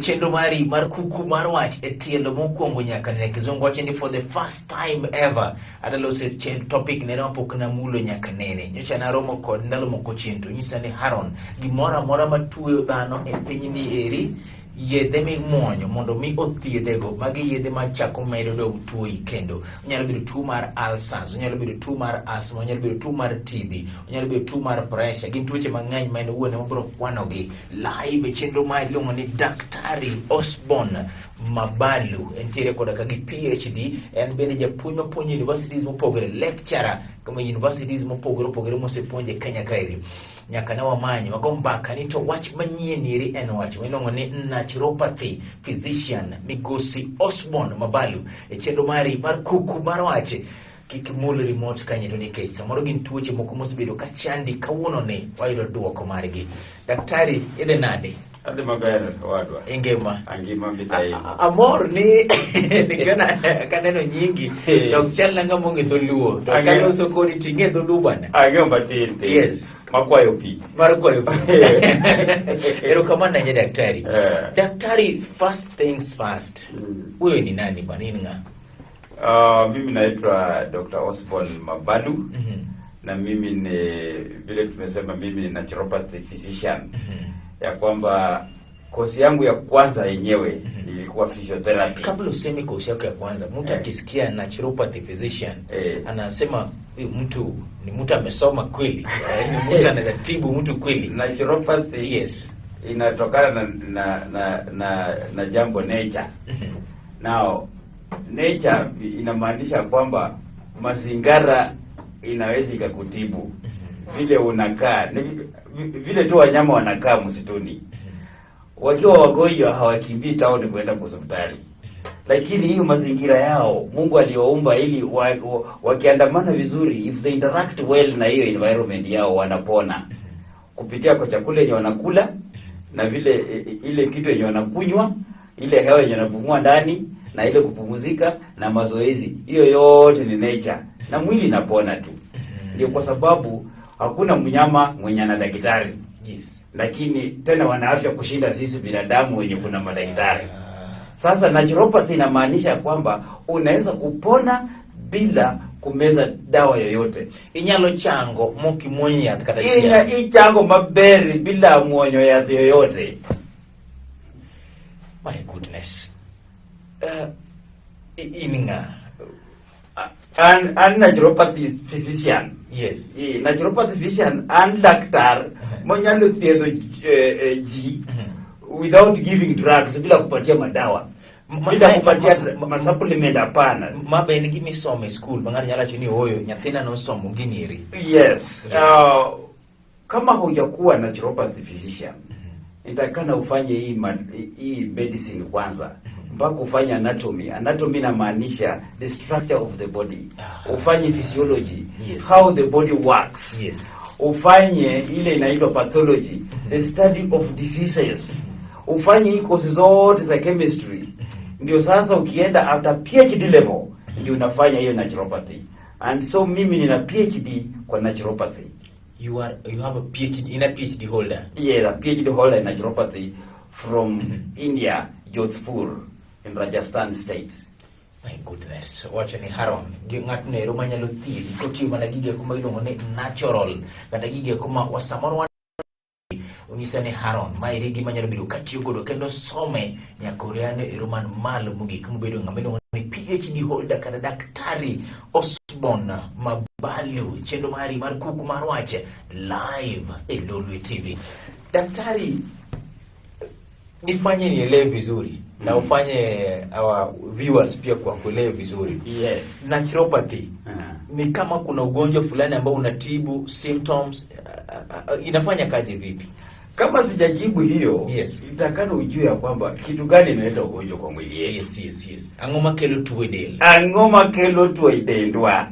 Chenro mari mar Kuku mar Wach e tielo mokwongo nyaka nene. Kizungu wacho ni for the first time ever adaloso topic nere mapok namulo nyaka nene. Nyocha naromo kod ndalo moko chien to nyisa ni Haron, gimoro amora matuoyo dhano e pinyni eri, yedhe mimuonyo mondo mi othiedhego, magi yedhe machako medo dog tuoyi kendo. Onyalo bedo tuo mar ulcers, onyalo bedo tuo mar asthma, onyalo bedo tuo mar TB, onyalo bedo tuo mar pressure. Gin tuoche mang'eny ma en owuon ema biro kwanogi live e chenro ma iluongo ni Daktari Osborne Mabalu. Entiere koda ka gi PhD, en bende japuonj mapuonjo universities mopogore, lecturer kama universities mopogore opogore mosepuonje Kenya kaeri. Nyaka ne wamany wago mbaka ni to wach manyien eri en wach miluongo ni naturopathy physician migosi Osborne Mabalu e chenro mari mar Kuku mar Wach. Kik imul remote kanyo nikech samoro gin tuoche moko mosebedo ka chandi, kawuono ni wayudo duoko margi. Daktari, idhi nade? Adhi maber, owadwa. Ingima? Angima mitayi. Amor ni nikana kaneno nyingi to ok chal na ng'ama ong'e dholuo to kaloso kodi ting'e dholuo bana. Ang'eyo matin tin. Makwayo pi. Mar kwayo pi. Erokamano ahinya, daktari. Daktari, first things first, wewe ni nani bwana, in ng'a? Mimi naitwa Dr. Osborne Mabalu na mimi ni vile tumesema, mimi ni naturopathy physician, ya kwamba kozi yangu ya kwanza yenyewe ilikuwa physiotherapy. Kabla useme kosi yako ya kwanza, mtu akisikia naturopathy physician anasema huyu mtu ni mtu amesoma kweli, ni mtu anaweza tibu mtu kweli? Naturopathy inatokana na jambo nature. Now, nature inamaanisha kwamba mazingara inaweza ikakutibu. Vile unakaa ni vile tu wanyama wanakaa msituni. Wakiwa wagonjwa hawakimbii town kwenda kwa hospitali, lakini hiyo mazingira yao Mungu aliyoumba ili wakiandamana vizuri, if they interact well na hiyo environment yao, wanapona kupitia kwa chakula yenye wanakula na vile ile kitu yenye wanakunywa, ile hewa yenye wanapumua ndani na ile kupumzika na mazoezi. Hiyo yote ni nature na mwili inapona tu. Ndio kwa sababu hakuna mnyama mwenye ana daktari, lakini tena wana afya kushinda sisi binadamu wenye kuna madaktari. Sasa naturopathy inamaanisha kwamba unaweza kupona bila kumeza dawa yoyote. Inyalo chango mokimuonyo yath kata achiel. Ichango maber bila muonyo yath yoyote. My goodness. In ng'a? An naturopathy physician. Naturopathy physician, an daktar monyalo thiedho ji without giving drugs, bila kupatia madawa, bila kupatia ma supplement, hapana. Ma be en gima isomo e skul ma ng'ato nyalo wacho ni oyo nyathina nosomo gini eri? Yes. Kama hujakuwa naturopathy physician, inatakikana ufanye hii medicine kwanza mpaka ufanye anatomy. Anatomy inamaanisha the structure of the body. Ufanye physiology, how the body works. Ufanye ile inaitwa pathology, the study of diseases. Ufanye hii kozi zote za chemistry. Ndio sasa ukienda after PhD level ndio unafanya hiyo naturopathy. And so mimi nina PhD kwa naturopathy. You have a PhD, in a PhD holder. Yeah, a PhD holder in naturopathy from India, Jodhpur in Rajasthan state. My goodness, wacho ni Haron, gi ng'atno ero manyalo thiedhi kotiyo mana gigo eko ma iluongo ni natural kata gigo eko ma samoro onyisa ni Haron maeri gima nyalo bedo katiyo godo kendo some nyaka oriane ero man malo mogik mobedo ng'ama iluongo ni PhD holder kata Daktari Osborne Mabalu, chenro mari mar Kuku mar Wach live e Lolwe TV. Daktari, nifanye nielewe vizuri na ufanye our viewers pia kwa kuelewe vizuri. Naturopathy ni kama kuna ugonjwa fulani ambao unatibu symptoms, inafanya kazi vipi? Kama sijajibu hiyo, itakana ujue ya kwamba kitu gani inaleta ugonjwa kwa mwili yetu. Yes. Ang'o makelo tuo e del? Ang'o makelo tuo e dendwa?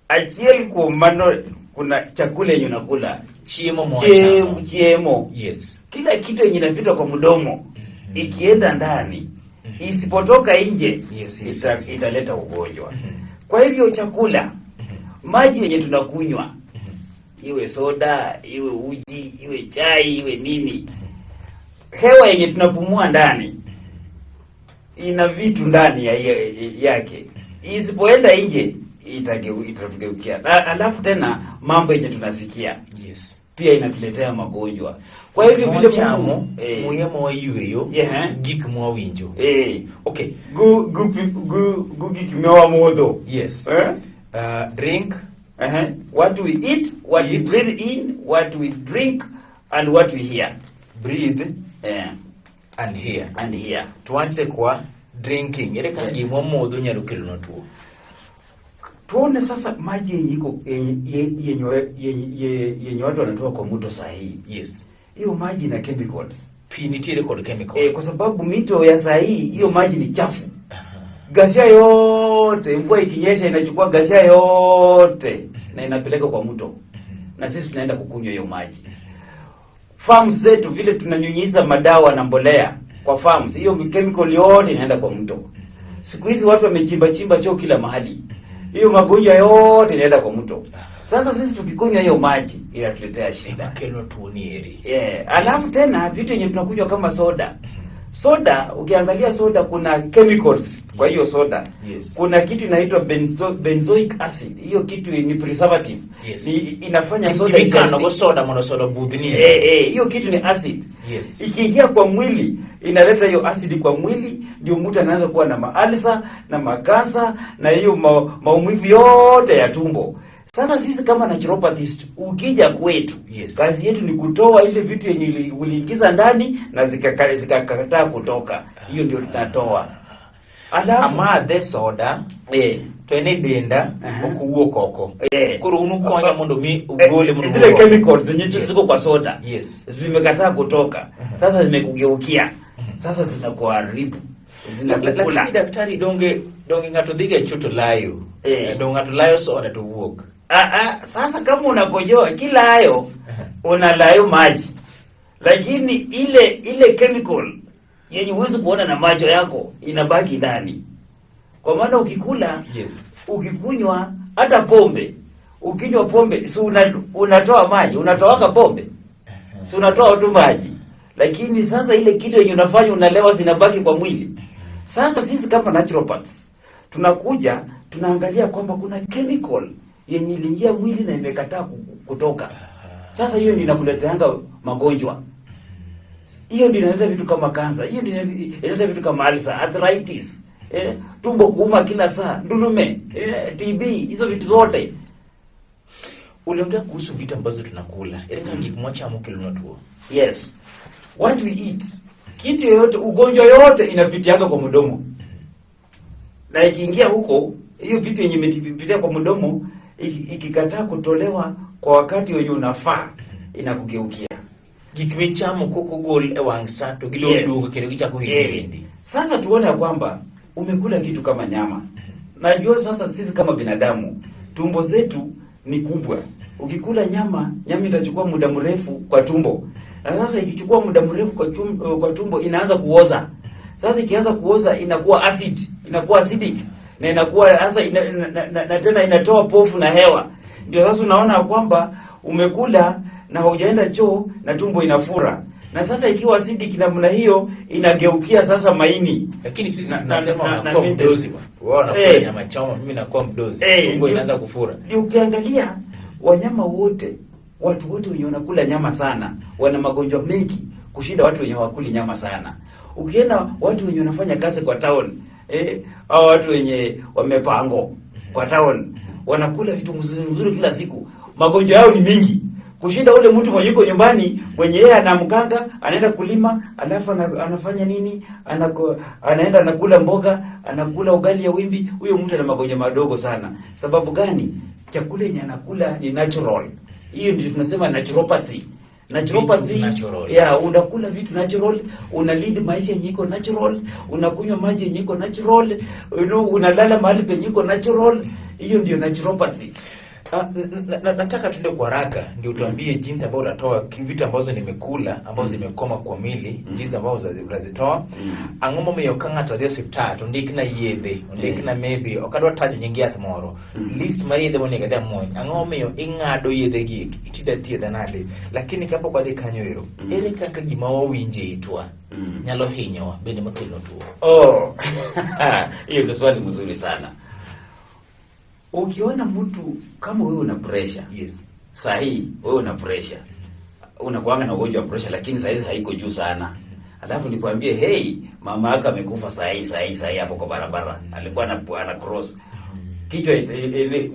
Achiel kuom mano, kuna chakula yenye unakula. Chiemo mwachamo. Chiemo. Kila kitu yenye inapita kwa mdomo ikienda ndani, isipotoka nje, italeta ugonjwa. Kwa hivyo chakula, maji yenye tunakunywa, iwe soda, iwe uji, iwe chai, iwe nini, Hewa yenye tunapumua ndani ina vitu ndani yake, isipoenda nje itatugeukia. Alafu tena mambo yenye tunasikia pia inatuletea magonjwa. Kwa hivyo vile chamo muya mwayueyo gik mwawinjo. Okay. Gu gu gu gik mwamodho. Yes. Drink. What we eat, what we breathe in, what we drink and what we hear. Breathe and hear. And hear. Tuanze kwa drinking. Ere kaka gimwa modho nyalo kelonwa tuo. Tuone sasa maji yenye iko yenye watu wanatoa kwa mto sahihi. Yes. Hiyo maji ina chemicals. Pi nitiere kod chemical. Kwa sababu mito ya sahihi hiyo maji ni chafu. Ghasia yote, mvua ikinyesha inachukua ghasia yote na inapeleka kwa mto. Na sisi tunaenda kukunywa hiyo maji. Farms zetu vile tunanyunyiza madawa na mbolea kwa farms, hiyo chemical yote inaenda kwa mto. Siku hizi watu wamechimba chimba choo kila mahali. Hiyo magonjwa yote inaenda kwa mto. Sasa sisi tukikunywa hiyo maji inatuletea shida. Kelo tuonieri. Alafu tena vitu yenye tunakunywa kama soda. Soda, ukiangalia soda kuna chemicals kwa hiyo soda. Yes. Kuna kitu inaitwa benzoic acid. Hiyo kitu ni preservative. Yes. Ni inafanya soda ikano go soda mono soda budhni. Hiyo kitu ni acid. Yes. Ikiingia kwa mwili inaleta hiyo acid kwa mwili, ndio mtu anaanza kuwa na maalsa na makansa na hiyo maumivu yote ya tumbo. Sasa sisi kama naturopathist ukija kwetu, kazi yetu ni kutoa ile vitu yenye uliingiza ndani na zikakataa kutoka. Hiyo ndio tunatoa. Alafu amadhe soda to ene denda okuwuok oko. Koro unukonya mondo mi ugole mondo zile chemicals zenye ziko kwa soda. Yes. Zimekataa kutoka. Sasa zimekugeukia. Sasa zinakuharibu. Zinakukula. Lakini daktari donge ng'ato dhiga chuto layo. Donge ng'ato layo soda to wuok. Sasa kama unakojoa kila hayo unalayo maji. Lakini ile chemical yenye huwezi kuona na macho yako inabaki ndani. Kwa maana ukikula, ukikunywa hata pombe, ukinywa pombe si unatoa maji, unatoa pombe. Si unatoa tu maji. Lakini sasa ile kitu yenye unafanya unalewa zinabaki kwa mwili. Sasa sisi kama naturopaths tunakuja tunaangalia kwamba kuna chemical yenye iliingia mwili na imekataa kutoka. Sasa hiyo ndio inakuleteanga magonjwa. Hiyo ndio inaleta vitu kama kansa, hiyo ndio inaleta vitu kama ulcer, arthritis, tumbo kuuma kila saa, ndulume, TB, hizo vitu zote. Uliongea kuhusu vitu ambazo tunakula. Ile kangi kumwacha mke tuo. Yes. What we eat. Kitu yoyote, ugonjwa yote inapitianga kwa mdomo. Na ikiingia huko, hiyo vitu yenye imepitia kwa mdomo ikikataa kutolewa kwa wakati wenye unafaa inakugeukia. Gik michamo kokogol e wang' sa to giduogo kendo gichako hinyi. Sasa tuone kwamba umekula kitu kama nyama. Najua sasa sisi kama binadamu tumbo zetu ni kubwa. Ukikula nyama, nyama itachukua muda mrefu kwa tumbo. Na sasa ikichukua muda mrefu kwa tumbo inaanza kuoza. Sasa ikianza kuoza inakuwa acid, inakuwa acidic na inakuwa sasa na tena inatoa pofu na hewa. Ndio sasa unaona kwamba umekula na haujaenda choo na tumbo inafura. Na sasa ikiwa acidic namna hiyo inageukia sasa maini. Lakini sisi tunasema unakuwa mdozi bwana. Wao wanakula nyama choma, mimi nakuwa mdozi. Tumbo inaanza kufura. Ndio ukiangalia wanyama wote, watu wote wenye wanakula nyama sana wana magonjwa mengi kushinda watu wenye hawakuli nyama sana. Ukienda watu wenye wanafanya kazi kwa town, au watu wenye wamepango kwa town, wanakula vitu mzuri kila siku. Magonjwa yao ni mingi kushinda ule mtu mwenye yuko nyumbani, mwenye yeye anamkanga, anaenda kulima, alafu anafanya nini? Anaenda anakula mboga, anakula ugali ya wimbi. Huyo mtu ana magonjwa madogo sana. Sababu gani? Chakula yenye anakula ni natural. Hiyo ndio tunasema naturopathy. Naturopathy, natural. Yeah, unakula vitu natural, una lead maisha yenye iko natural, unakunywa maji yenye iko natural, unalala mahali penye iko natural. Hiyo ndio naturopathy. Nataka tuende kwa haraka ndio utuambie jinsi ambayo utatoa vitu ambazo nimekula ambazo zimekoma kwa mwili, jinsi ambazo utazitoa. Ang'o momiyo ka ng'ato dhi e osiptal to ondikna yedhe, ondikna maybe ok adwa tajo nying yath moro, list mar yedhe monego adhi amuony, ang'o momiyo ing'ado yedhe gi eki itida thiedha nade? Lakini kapok wadhi kanyo ero, ere kaka gima wawinjo e itwa nyalo hinyowa bende makelo tuo? Oh, hiyo ndio swali mzuri sana. Ukiona mtu kama wewe una pressure, sahi wewe una pressure, unakuanga na ugonjwa wa pressure, lakini saa hizi haiko juu sana, alafu nikwambie, hey, mama yako amekufa saa hii saa hii saa hii hapo kwa barabara, alikuwa ana cross kichwa,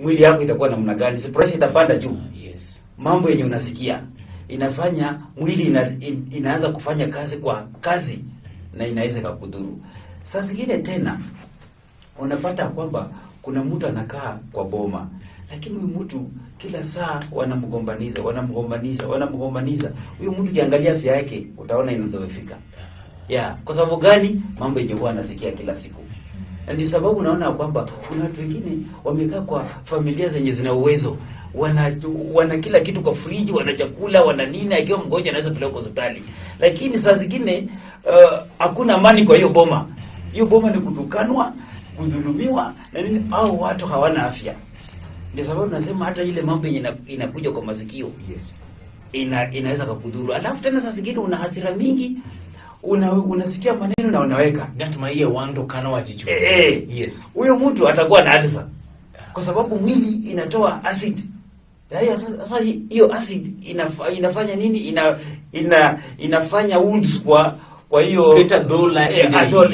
mwili yako itakuwa namna gani? Si pressure itapanda juu? Yes. Mambo yenye unasikia inafanya mwili inaanza kufanya kazi kwa kazi na inaweza ikakudhuru. Saa zingine tena unapata kwamba kuna mtu anakaa kwa boma, lakini huyu mtu kila saa wanamgombaniza, wanamgombaniza, wanamgombaniza. Huyu mtu ukiangalia afya yake utaona inadhoofika. Yeah, kwa sababu gani? Mambo yenye huwa anasikia kila siku. Na ndio sababu unaona kwamba kuna watu wengine wamekaa kwa familia zenye zina uwezo, wana kila kitu kwa friji, wana chakula, wana nini, akiwa mgonjwa anaweza pelekwa hospitali, lakini saa zingine hakuna amani kwa hiyo boma. Hiyo boma ni kutukanwa, kudhulumiwa na nini, au watu hawana afya. Ndio sababu nasema hata ile mambo yenye inakuja kwa masikio inaweza kukudhuru. Alafu tena saa zingine una hasira mingi, unasikia maneno na unaweka Ng'at ma iye wang' to kano wach e chunye. Huyo mtu atakuwa na ulcer kwa sababu mwili inatoa acid. Ya, sasa hiyo acid inafanya nini? Inafanya wounds kwa hiyo Kuleta dola ile adol.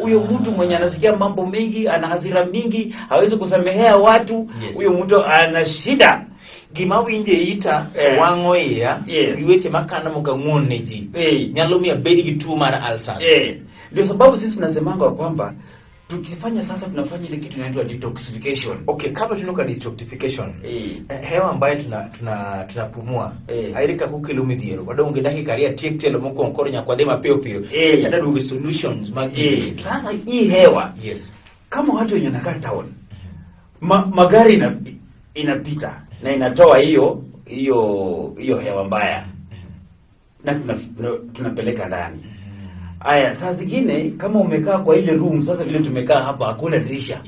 Huyo mtu mwenye anasikia mambo mengi, ana hasira mingi, hawezi kusamehea watu, huyo mtu ana shida. Gima winjo e ita wang'o iya gi weche makano mokang'uon ne ji nyalo miyo abed gi tuo mar ulcers. Ndio sababu sisi tunasemanga kwamba tukifanya sasa tunafanya ile kitu inaitwa detoxification. Okay, kabla tunoka detoxification, hewa ambayo tuna tunapumua aire kaka okelo midhiero wadong' gi dakika ariyo atiek tielo mokwongo, koro nyaka wadhi mapiyo piyo. Chanda duogo e solutions mag gigi. Sasa hii hewa, kama watu wenye wanakaa town, magari inapita na inatoa hiyo hewa mbaya na tunapeleka ndani. Aya, saa zingine kama umekaa kwa ile room, sasa vile tumekaa hapa hakuna dirisha.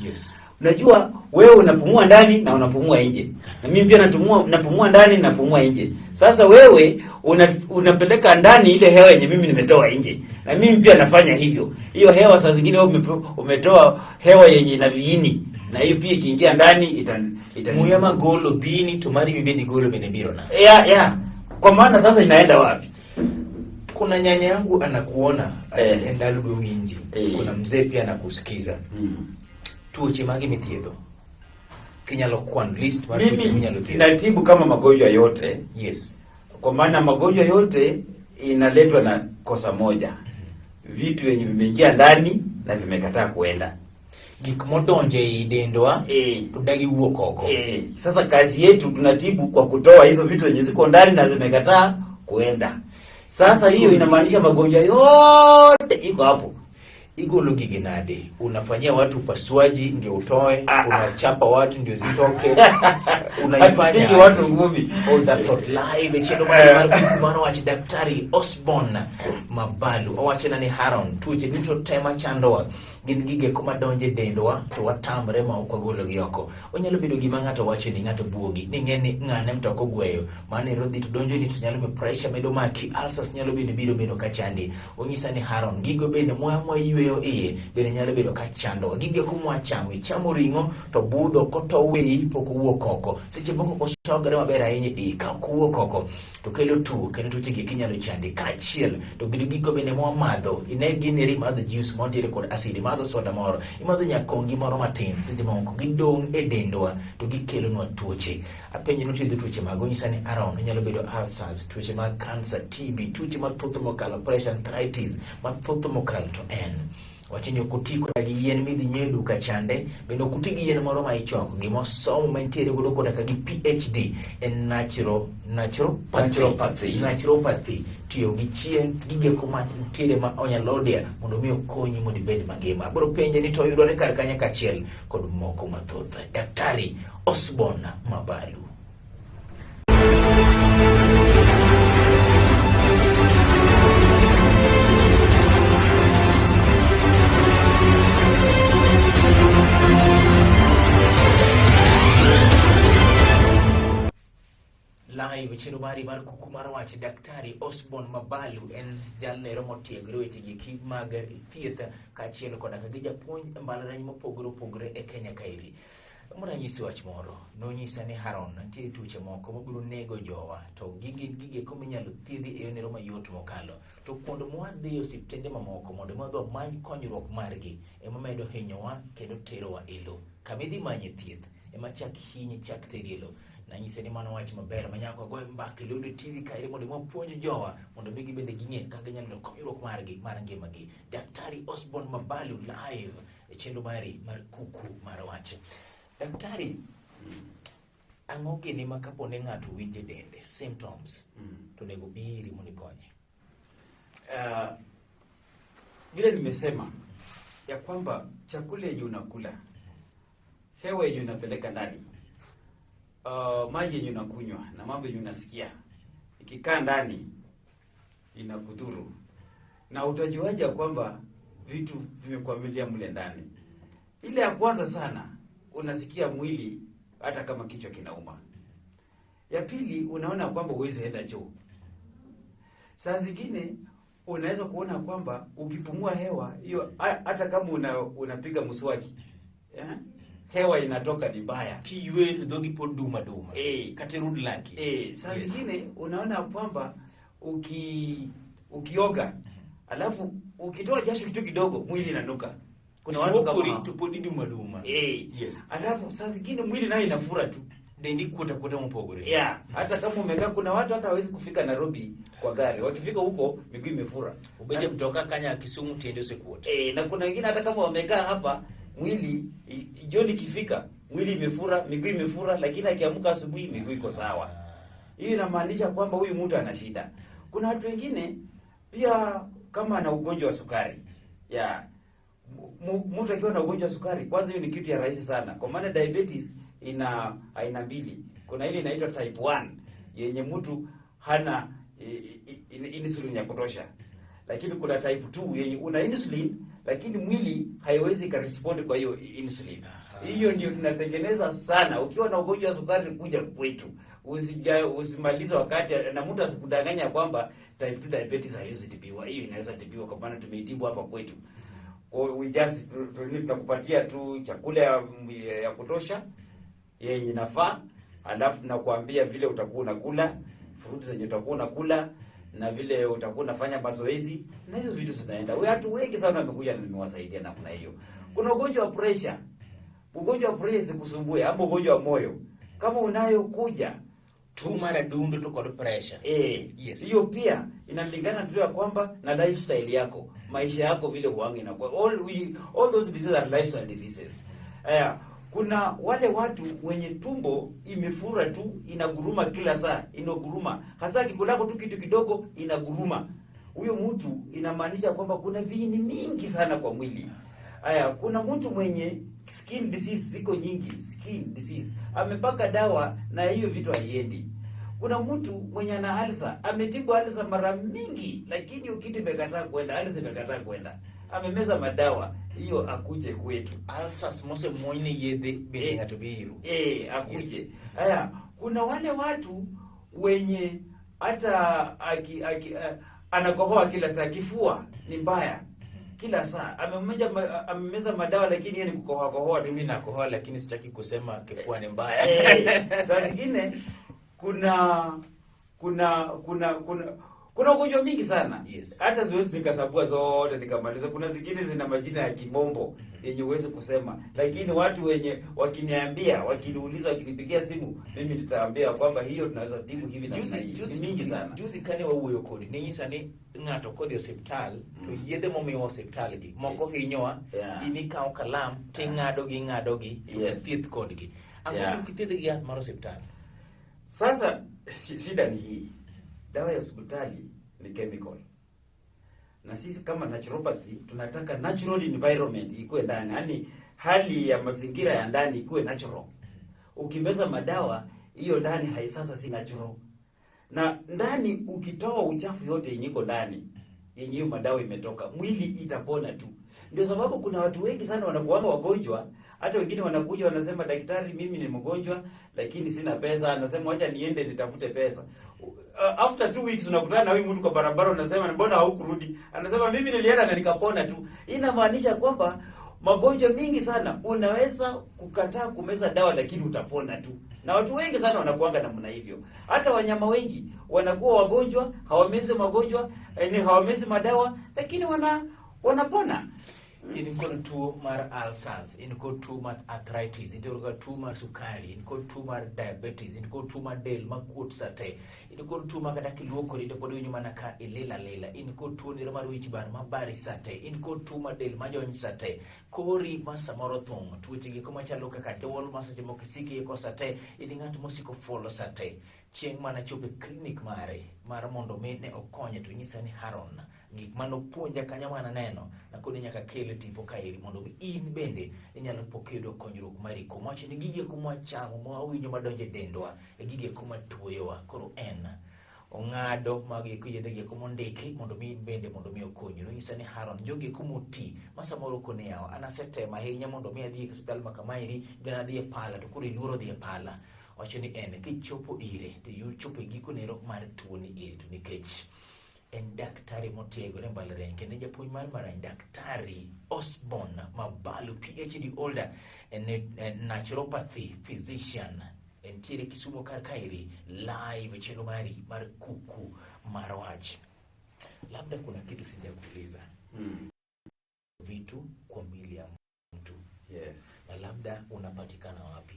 Unajua wewe unapumua ndani na unapumua nje, na mimi pia napumua ndani na napumua nje. Sasa wewe unapeleka ndani ile hewa yenye mimi nimetoa nje, na mimi pia nafanya hivyo. Hiyo hewa saa zingine wewe umetoa hewa yenye ina viini, na hiyo pia ikiingia ndani ita Muya magolo bini to mari bende golo bende biro na. Ya. Kwa maana sasa inaenda wapi? Kuna nyanya yangu anakuona ndalo go winji. Kuna mzee pia anakusikiza. Tuoche mage mithiedho? Kinyalo kwan list mar tuoche Mimi minyalo thiedho. natibu kama magonjwa yote. Kwa maana magonjwa yote inaletwa na kosa moja, vitu yenye vimeingia ndani na vimekataa kuenda. Gik modonjo ei dendwa to dagi wuok oko. Sasa kazi yetu tunatibu kwa kutoa hizo vitu zenye ziko ndani na zimekataa kuenda. Sasa hiyo inamaanisha magonjwa yote iko hapo. Igolo gigi nade? Unafanyia watu upasuaji ndio utoe? Unachapa watu ndio zitoke? Unaifanya Hatupigi watu ngumi. All that thought live e chenro mar mar mano wach Daktari Osborne Mabalu owacho ni Haron tuoche duto te machandowa gin gige madonjo e dendwa to watamre ma ok wagologi oko. Onyalo bedo gima ng'ato wacho ni ng'ato buogi ni ng'e ni ng'ane mtoka ogweyo mano ero dhi to donjo ni to nyalo miyo pressure medo maki, ulcers nyalo bende biro bedo ka chandi. Onyisa ni Haron gigo bende muya mwayweyo iye bende nyalo bedo ka chandowa. Gigo kumwachamo ichamo ring'o to budho kotow e iyi pok owuok oko, seche moko ok osogre maber ahinya e iyi, ka ok owuok oko to kelo tuo kendo tuoche gi kinyalo chandi kaachiel to gi gigo bende mwamadho. Ine gini eri imadho juice montiere kod acid, imadho soda moro, imadho nyakongi moro matin, seche moko gidong' e dendwa to gikelonwa tuoche. Apenjo nothiedho tuoche mago, onyisa ni Aaron inyalo bedo ulcers, tuoche mag cancer, TB, tuoche mathoth mokalo, pressure, arthritis mathoth mokalo to en wach Wacho ni ok oti koda gi yien midhi nyiew e duka chande, bende ok oti gi yien moro ma ichoko. Gima osomo mantiere godo koda ka gi PhD en Naturopathy. Naturopathy, tiyo gi chien, gigeko mantiere ma onyalodia mondo mi okonyi mondo ibed mangima. Abiro penje ni to yudore kar kanya kaachiel kod moko mathoth. Daktari Osborne Mabalu. Live chenro mari mar kuku mar wach. Daktari Osborne Mabalu en jalnero motiegore weche gi mag thieth kaachiel koda ka gi japuonj e mbalariany mopogore opogore e Kenya kaeri. Mondo anyisi wach moro, nonyisa ni Haron nitie tuoche moko mabiro nego jowa to gin gigeko minyalo thiedhi e yorno mayot mokalo. To kuond mwadhi e osiptende mamoko mondo mi wadhi wamany konyruok margi ema medo hinyowa kendo terowa e lo. Kama idhi manye thieth ema chak hinyi chak teri e lo. Nanyise ni mano wach maber ma nyaka wagoye mbaka e Lolwe TV kaeri mondo mi wapuonj jowa mondo mi gibende ging'e kaka ginyalo yudo konyruok margi mar ngimagi. Daktari Osborne Mabalu live e chenro mari mar kuku mar wach. Daktari, ang'o gini ma kapo ni ng'ato winjo e dende, symptoms, to onego bi iri mondo ikonye? Vile nimesema ya kwamba chakula yenye unakula, hewa yenye unapeleka ndani, maji yenye unakunywa na mambo yenye unasikia ikikaa ndani inakudhuru. Na utajuaje ya kwamba vitu vimekwamilia mle ndani? Ile ya kwanza sana, unasikia mwili hata kama kichwa kinauma. Ya pili, unaona kwamba huwezi enda choo. Saa zingine unaweza kuona kwamba ukipumua hewa hiyo, hata kama unapiga mswaki, yeah? Hewa inatoka ni mbaya. Kiyweyo to dhogi pod dum aduma. Kata irud laki. Saa zingine unaona kwamba ukioga alafu ukitoa jasho kitu kidogo mwili inanuka. Kuna watu kama Iluokori to pod idum aduma. Alafu saa zingine mwili nayo inafura tu. Dendi kuota kuota mopogore. Yeah. Hata kama umekaa, kuna watu hata hawezi kufika Nairobi kwa gari. Wakifika huko miguu imefura. Ubeje mtoka kanya Kisumu tiende usekuota. Na kuna wengine hata kama wamekaa hapa mwili jioni ikifika mwili imefura, miguu imefura, lakini akiamka asubuhi miguu iko sawa. Hiyo inamaanisha kwamba huyu mtu ana shida. Kuna watu wengine pia kama ana ugonjwa wa sukari. Yeah. Mtu akiwa na ugonjwa wa sukari, kwanza hiyo ni kitu ya rahisi sana. Kwa maana diabetes ina aina mbili. Kuna ile inaitwa type 1 yenye mtu hana insulin ya kutosha. Lakini kuna type 2 yenye una insulin lakini mwili haiwezi karespond kwa hiyo insulin. Hiyo ndio tunatengeneza sana. Ukiwa na ugonjwa wa sukari kuja kwetu. Usimalize wakati na mtu asikudanganya kwamba type 2 diabetes haiwezi tibiwa. Hiyo inaweza tibiwa kwa maana tumeitibu hapa kwetu. Kwa we just tunakupatia tu chakula ya kutosha yenye inafaa, alafu tunakuambia vile utakuwa unakula, fruits zenye utakuwa unakula na vile utakuwa unafanya mazoezi, na hizo vitu zinaenda. Watu wengi sana wamekuja na nimewasaidia namna hiyo. Kuna ugonjwa wa pressure. Ugonjwa wa pressure isikusumbue, ama ugonjwa wa moyo. Kama unayo kuja Tuo mar adundo to kod pressure. Hiyo pia inalingana tu ya kwamba na lifestyle yako, maisha yako vile huanga inakuwa. All those diseases are lifestyle diseases. Kuna wale watu wenye tumbo imefura tu, inaguruma kila saa, inaguruma. Hasa kikulako tu kitu kidogo inaguruma. Huyo mtu inamaanisha kwamba kuna viini mingi sana kwa mwili. Kuna mtu mwenye skin disease ziko nyingi, skin disease. Amepaka dawa na hiyo vitu haiendi. Kuna mtu mwenye ana ulcer, ametibu ulcer mara mingi lakini hiyo kitu imekataa kwenda, ulcer imekataa kwenda. Amemeza madawa, hiyo akuje kwetu. Ulcers mose muonyne yedhe bende ng'ato biro. Akuje. Kuna wale watu wenye hata anakohoa kila saa, kifua ni mbaya kila saa. Amemeza madawa lakini yeye ni kukohoa kohoa tu. Mimi nakohoa lakini sitaki kusema kifua ni mbaya. Saa zingine Kuna ugonjwa mingi sana. Yes. Hata siwezi nikasabua zote nikamaliza. Kuna zingine zina majina ya kimombo yenye huwezi kusema, lakini watu wenye wakiniambia, wakiniuliza, wakinipigia simu, mimi nitaambia kwamba hiyo tunaweza tibu hivi na Juzi hii. Ni juzi mingi sana. Juzi kane wawuoyo kodi ninyisa ni ng'ato kodhi e osiptal to yedhe momiwa osiptal gi moko hinyowa. In ikawo kalam ting'ado gi ing'ado gi to thieth kodgi. Ang'o ok ithiedh gi yath mar osiptal? Sasa shida ni hii, dawa ya hospitali ni chemical, na sisi kama naturopathy tunataka natural environment ikuwe ndani, yaani hali ya mazingira ya ndani ikuwe natural. Ukimeza madawa hiyo ndani haisasa si natural, na ndani ukitoa uchafu yote yenye iko ndani yenye hiyo madawa imetoka, mwili itapona tu. Ndio sababu kuna watu wengi sana wanakuanga wagonjwa, hata wengine wanakuja wanasema, daktari, mimi ni mgonjwa lakini sina pesa. Anasema wacha niende nitafute pesa. After 2 weeks unakutana na huyu mtu kwa barabara, unasema mbona haukurudi? Anasema mimi nilienda na nikapona tu. Hii inamaanisha kwamba magonjwa mingi sana unaweza kukataa kumeza dawa lakini utapona tu, na watu wengi sana wanakuanga namna hivyo. Hata wanyama wengi wanakuwa wagonjwa, hawamezi magonjwa, hawamezi madawa, lakini wanapona. In kod tuo mar ulcers, in kod tuo mar arthritis, in kod tuo mar sukari, in kod tuo mar diabetes, in kod tuo mar del makuot sate, in kod tuo ma kata kiluokori to pod iwinjo mana ka ilil alila, in kod tuo nero mar wich bar mabari sate, in kod tuo mar del majony sate, kori ma samoro thung', tuoche gieko machalo kaka duol ma seche moko isiko iko sate, in ng'at mosiko fuolo sate. Chieng' mana chopo e klinik mare mar mondo mi ne okonye to nyisa ni Haron gik manopuonja kanyo mananeno nakoni nyaka kel tipo kaeri mondo mi in bende inyalo po kiyudo konyruok mari kuom wacho ni gigi eko mwachamo mwawinjo madonjo e dendwa e gigi eko matuoyowa. Koro en ong'ado mago eko yedhe gi eko mondiki mondo mi in bende mondo mi okonyi. Nonyisa ni Haron jogi eko moti ma samoro kone yawa an asetemo ahinya mondo mi adhi e osiptal ma kamaeri then adhi e pala to koro iluoro dhi e pala. Wacho ni en kichopo ire to ichopo e giko nero mar tuoni eri to nikech en daktari motiegore e mbalariany kendo en japuonj mar mbalariany Daktari Osborne Mabalu, PhD holder en naturopathy physician entiere Kisumu kar kaeri live chenro mari mar Kuku mar Wach. Labda kuna kitu sijakuuliza. Vitu kwa miili ya mtu na labda unapatikana wapi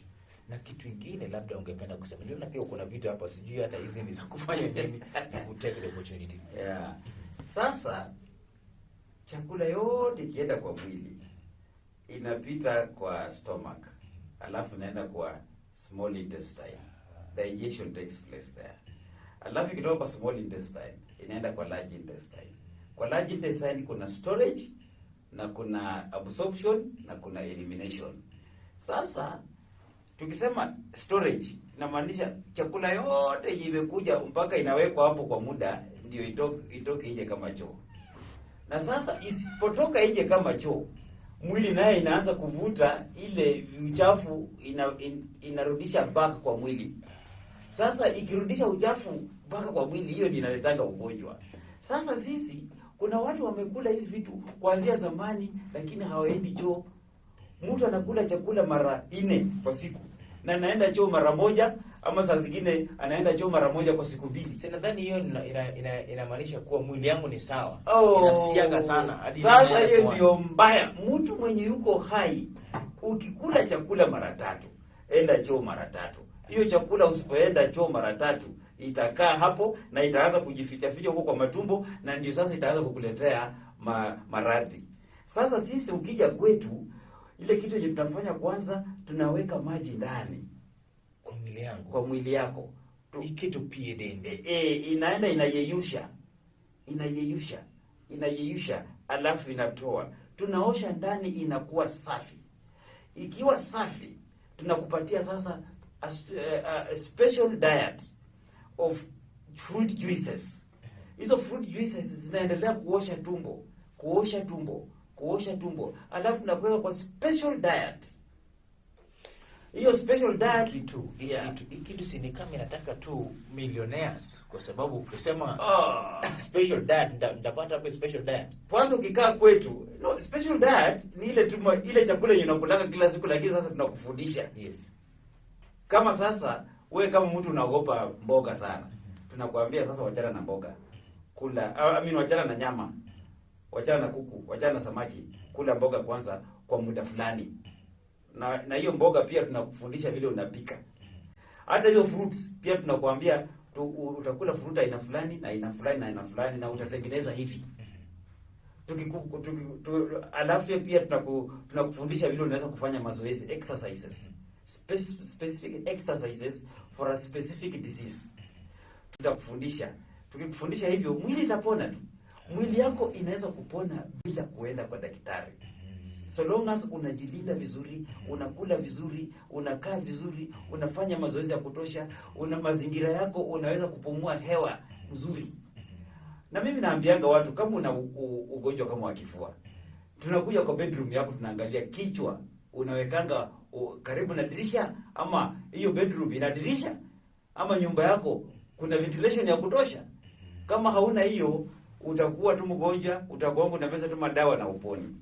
na kitu ingine labda ungependa kusema. Niliona pia uko na vitu hapa, sijui hata hizi ni za kufanya nini. You take the opportunity. Yeah. Sasa chakula yote ikienda kwa mwili inapita kwa stomach, alafu inaenda kwa small intestine. Digestion takes place there. Alafu ikitoka kwa small intestine inaenda kwa large intestine. Kwa large intestine kuna storage na kuna absorption na kuna elimination. Sasa tukisema storage inamaanisha chakula yote yenye imekuja mpaka inawekwa hapo kwa muda ndio itoke nje kama choo. Na sasa isipotoka nje kama choo, mwili naye inaanza kuvuta ile uchafu inarudisha back kwa mwili. Sasa ikirudisha uchafu mpaka kwa mwili, hiyo ndio inaletanga ugonjwa. Sasa sisi kuna watu wamekula hizi vitu kuanzia zamani, lakini hawaendi choo. Mtu anakula chakula mara 4 kwa siku na anaenda choo mara moja, ama saa zingine anaenda choo mara moja kwa siku 2. Si nadhani hiyo inamaanisha kuwa mwili yangu ni sawa. Oh. Inasiaga sana hadi Sasa inaenda hiyo kwa- ndio mbaya. Mtu mwenye yuko hai, ukikula chakula mara 3, enda choo mara 3. Hiyo chakula usipoenda choo mara 3 itakaa hapo na itaanza kujificha ficha huko kwa matumbo, na ndio sasa itaanza kukuletea maradhi. Sasa sisi ukija kwetu, ile kitu yenye tunafanya kwanza, tunaweka maji ndani kwa mwili yangu kwa mwili yako iketo pi e dende. Inaenda inayeyusha, inayeyusha, inayeyusha, alafu inatoa. Tunaosha ndani, inakuwa safi. Ikiwa safi, tunakupatia sasa a special diet of fruit juices. Hizo fruit juices zinaendelea kuosha tumbo, kuosha tumbo, kuosha tumbo, alafu tunakuweka kwa special diet. Hiyo special diet Kitu hii kitu si ni kama inataka tu millionaires, kwa sababu ukisema special diet nitapata hapo special diet? Kwanza ukikaa kwetu, no, special diet ni ile tu ile chakula yenye unakulanga kila siku, lakini sasa tunakufundisha. Kama sasa we kama mtu unaogopa mboga sana, tunakwambia sasa wachana na mboga. Kula, I mean, wachana na nyama, wachana na kuku, wachana na samaki, kula mboga kwanza kwa muda fulani. Na hiyo mboga pia tunakufundisha vile unapika. Hata hizo fruits pia tunakuambia utakula fruit aina fulani na aina fulani na aina fulani na utatengeneza hivi. Alafu pia tunakufundisha vile unaweza kufanya mazoezi, exercises. Specific exercises for a specific disease. Tutakufundisha. Tukikufundisha hivyo, mwili itapona tu. Mwili yako inaweza kupona bila kuenda kwa daktari. So long as unajilinda vizuri, unakula vizuri, unakaa vizuri, unafanya mazoezi ya kutosha, una mazingira yako, unaweza kupumua hewa nzuri. Na mimi naambianga watu, kama una ugonjwa kama wa kifua, tunakuja kwa bedroom yako, tunaangalia kichwa, unawekanga karibu na dirisha, ama hiyo bedroom ina dirisha, ama nyumba yako kuna ventilation ya kutosha. Kama hauna hiyo, utakuwa tu mgonjwa, utakuwa unameza tu madawa na uponi.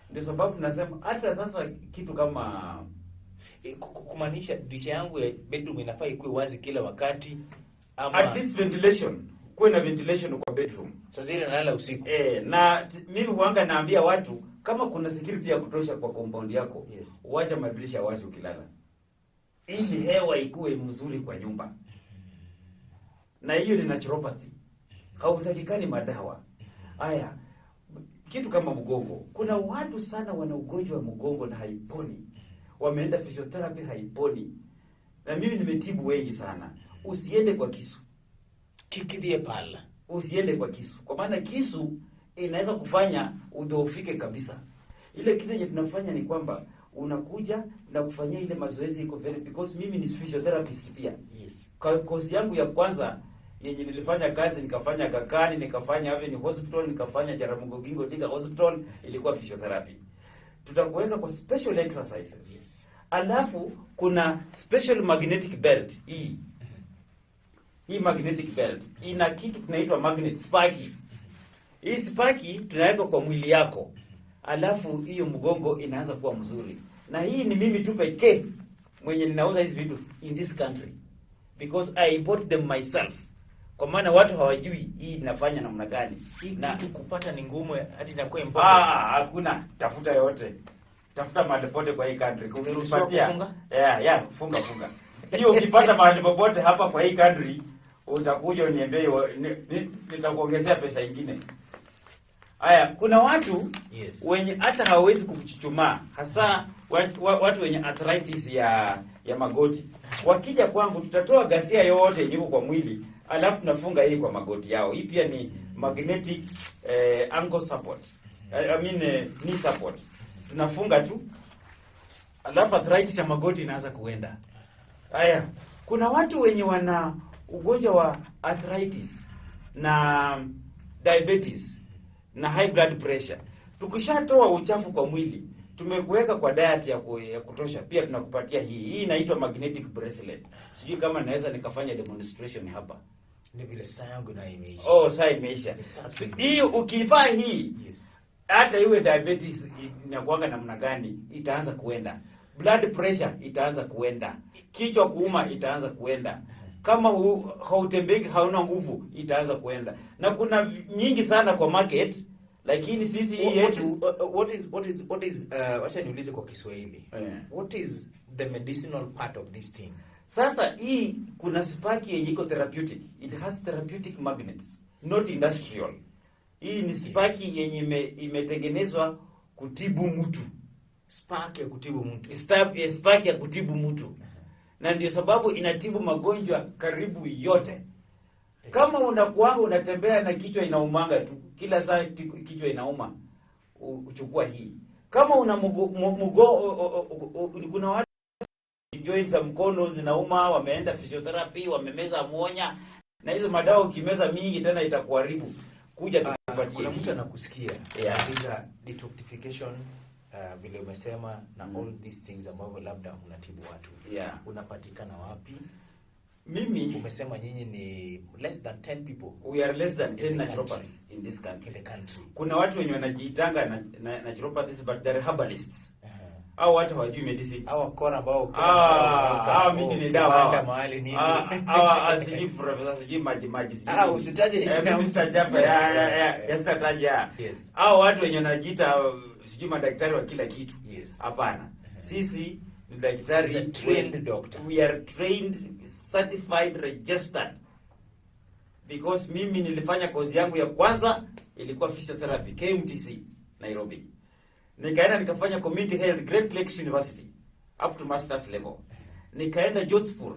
Ndio sababu tunasema hata sasa kitu kama Kumaanisha dirisha yangu ya bedroom inafaa ikuwe wazi kila wakati, ama at least ventilation, kuwe na ventilation kwa bedroom. Sasa ile nalala usiku. Na mimi huanga naambia watu, kama kuna security ya kutosha kwa compound yako, wacha madirisha wazi ukilala, ili hewa ikuwe mzuri kwa nyumba. Na hiyo ni naturopathy. Hautakikani madawa. Haya, kitu kama mgongo. Kuna watu sana wana ugonjwa wa mgongo na haiponi. Wameenda physiotherapy, haiponi. Na mimi nimetibu wengi sana. Usiende kwa kisu. Kik idhi e pala. Usiende kwa kisu. Kwa maana kisu inaweza kufanya udhoofike kabisa. Ile kitu yenye tunafanya ni kwamba unakuja na kufanyia ile mazoezi iko very, because mimi ni physiotherapist pia. Kwa course yangu ya kwanza yenye nilifanya kazi, nikafanya Kakani, nikafanya Avenue Hospital, nikafanya Jaramogi Oginga Odinga Hospital, ilikuwa physiotherapy. Tutakuweka kwa special exercises. Alafu kuna special magnetic belt hii. Hii magnetic belt ina kitu kinaitwa magnet spaki. Hii spaki tunaweka kwa mwili yako. Alafu hiyo mgongo inaanza kuwa mzuri. Na hii ni mimi tu pekee mwenye ninauza hizi vitu in this country, because I bought them myself. Kwa maana watu hawajui hii inafanya namna gani. Hii Na kitu kupata ni ngumu, hadi inakuwa impossible. Hakuna, tafuta yote. Tafuta mahali popote kwa hii country. Umeruhusiwa Ukipatia. kufunga? Yeah, funga funga. Hiyo ukipata mahali popote hapa kwa hii country, utakuja uniambie, nitakuongezea pesa nyingine. Haya, kuna watu wenye hata hawawezi kuchuchumaa, hasa watu wenye arthritis ya magoti. Wakija kwangu tutatoa ghasia yote yenye iko kwa mwili, alafu tunafunga hii kwa magoti yao. Hii pia ni magnetic ankle support. I mean knee support. Tunafunga tu, alafu arthritis ya magoti inaanza kuenda. Haya, kuna watu wenye wana ugonjwa wa arthritis na diabetes na high blood pressure. Tukishatoa uchafu kwa mwili, tumekuweka kwa diet ya kutosha, pia tunakupatia hii. Hii inaitwa magnetic bracelet. Sijui kama naweza nikafanya demonstration hapa. Ni vile saa yangu na imeisha. Oh, saa imeisha. Ni saa tu. Hii ukivaa hii, hata iwe diabetes inakuanga namna gani, itaanza kuenda. Blood pressure itaanza kuenda. Kichwa kuuma itaanza kuenda. Kama hautembei, hauna nguvu, itaanza kuenda. Na kuna nyingi sana kwa market, lakini sisi hii yetu Wacha niulize kwa Kiswahili. What is the medicinal part of this thing? Sasa hii kuna spaki yenye iko therapeutic. It has therapeutic magnets, not industrial. Hii ni spaki yenye imetengenezwa kutibu mtu. Spark ya kutibu mtu. Spark ya kutibu mtu. Na ndio sababu inatibu magonjwa karibu yote. Kama unakuanga unatembea na kichwa inaumanga tu, kila saa kichwa inauma, uchukua hii. Kama una mugo, kuna watu joints za mkono zinauma, wameenda physiotherapy, wamemeza muonya, na hizo madawa ukimeza mingi tena itakuharibu. Kuja tukupatie Kuna hii. mtu anakusikia. Anauliza detoxification, vile umesema na all these things ambavyo labda unatibu watu. Unapatikana wapi? Mimi umesema nyinyi ni less than 10 people. We are less than In 10 the naturopaths country. in this country. In the country. Kuna watu wenye wanajiitanga na naturopaths but they are herbalists. Au watu hawajui medicine. Hawa kora ambao kila Ah, mara wanaweka, hawa oh, miti ni dawa kibanda hawa. mahali nini. Ah, hawa sijui professor sijui maji maji sijui. Ah, usitaje Eh, jina. mimi sitaja ya sitataja. Yes. Hao watu wenye wanajiita sijui madaktari wa kila kitu. Yes. Hapana. Sisi ni daktari. Is a trained doctor. We are trained, certified, registered. Because mimi nilifanya kozi yangu ya kwanza ilikuwa physiotherapy KMTC Nairobi. Nikaenda nikafanya community health Great Lakes University up to masters level. Nikaenda Jodhpur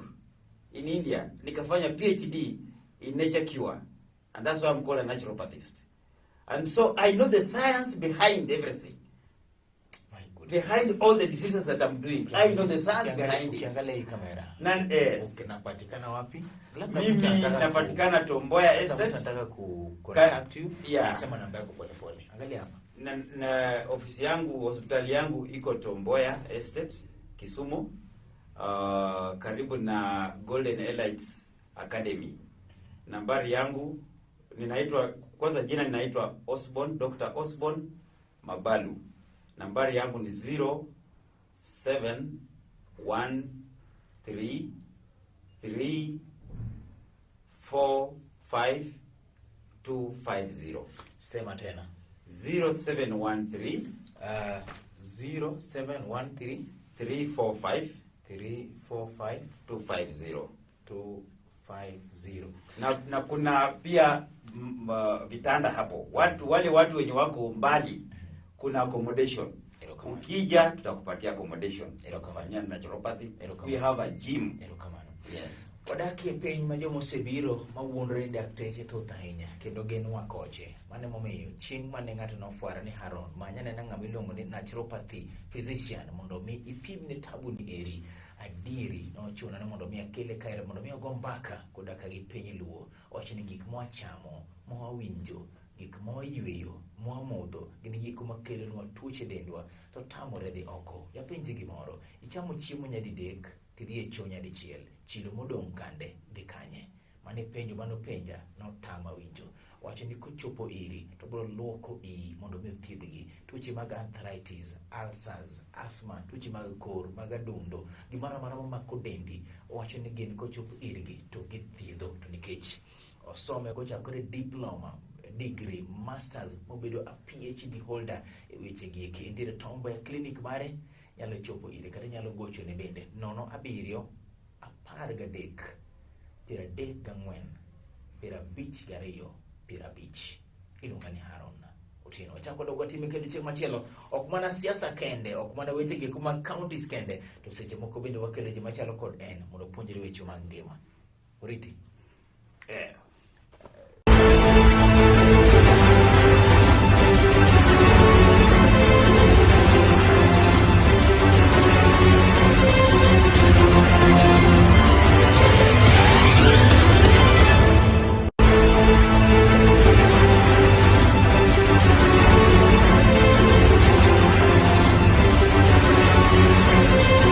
in India nikafanya PhD in nature cure, and that's why I'm called a naturopathist. And so I know the science behind everything. My goodness. Behind all the decisions that I'm doing, I know the science behind it. Ukiangalia hii kamera. Yes. Unapatikana wapi? Labda mtu Mimi anataka napatikana Tomboya labda mtu Estate. anataka ku contact you. Yeah. Sema namba yako pole pole. Angalia hapa. Na ofisi yangu, hospitali yangu iko Tomboya Estate, Kisumu, karibu na Golden Elites Academy. Nambari yangu ninaitwa, kwanza jina ninaitwa Osborn, Dr. Osborn Mabalu. Nambari yangu ni 0713 3 4 5 2 5 0. Sema tena. 0713 0713 345 345 250. 250. Na kuna pia vitanda hapo. Watu wale watu wenye wako mbali, kuna accommodation. Erokamano. Ukija tutakupatia accommodation. Erokamano. Fanyia naturopathy. Erokamano. We have a gym. Erokamano. Yes. Wadak e piny ma joma osebiro mawuondore ni dakteche thoth ahinya kendo gin wakoche. Mano emomiyo chieng' mane ng'ato nofwara ni Haron, many anena ng'ama iluongo ni naturopathy physician mondo mi ipimne tabuni eri. Adieri nochuna ni mondo mi akele kae mondo mi ogo mbaka koda ka gi piny luo. Owacho ni gik mwachamo, mwawinjo, gik mwayweyo, mwamodho gin gik makelonwa tuoche dendwa to tamore dhi oko. Japenji gimoro, ichamo chiemo nyadidek tidhi e choo nyadichiel, chilo modong' kande dhi kanye? Mane penjo manopenja notama winjo. Wacho ni kochopo iri to biro luoko iyi mondo mi othiedhgi. Tuoche mag arthritis, ulcers, asthma, tuoche mag kor, mag adundo, gimoro amora mamako dendi, owacho ni gin kochopo irgi to githiedho. To nikech osome kochakore diploma, degree, masters, mobedo a PhD holder e weche gi eki. Entiere Tomboya Clinic mare, nyalo chopo ire kata nyalo gochone bende 07 13 34 52 50. Iluonga ni Haron Otieno. Wachako dog watime kendo chieng' machielo. Ok mana siasa kende, ok mana weche gi mag counties kende, to seche moko bende wakelo ji machalo kod en mondo opuonjre weche mag ngima. Oriti.